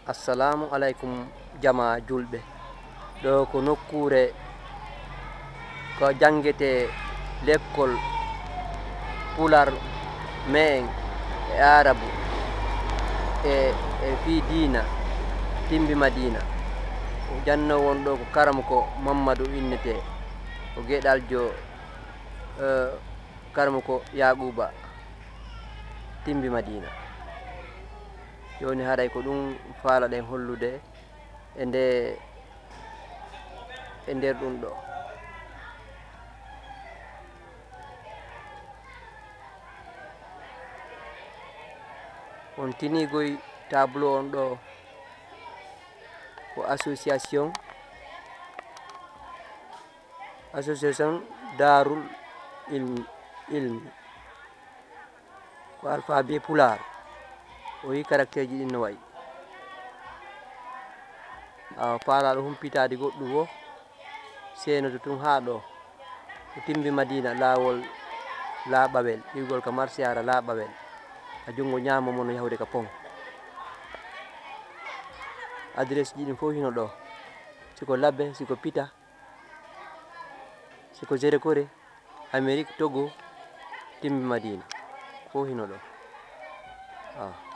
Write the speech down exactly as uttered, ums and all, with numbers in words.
Assalaamu aleykum, jamaa julɓe. Ɗo ko nokkuure ko janngetee lekkol Pular me'en e Aarabu e, e fii diina, Timbi Madiina. O jannoowo on ɗo ko Karamoko Mammadu innetee. O geɗaljo, eh, Karamoko Yaaquuba, Timbi Madiina. Jooni haray ko ɗum faalaɗen hollude e nde, e nder ɗum ɗo. On tiniigoy tableau on ɗo ko association, association Daarul Ilmi, Ilmi. Ko alphabet Pulaar. O yi caractère ji ɗin no wayi. Awa, faalaaɗo humpitaade goɗɗum wo, seenoto tun haa ɗo. Ko Timbi Madiina, laawol Laaɓawel, iwgol ka Marsiyaara Laaɓawel. Ka junngo ñaamo mo no yahude ka Pong. Adresse ji ɗin fof hino ɗo. Si ko Labbe, si ko Pita, si ko Zerekore, Amerik, Togo, Timbi Madiina. Fof hino ɗo. Ah.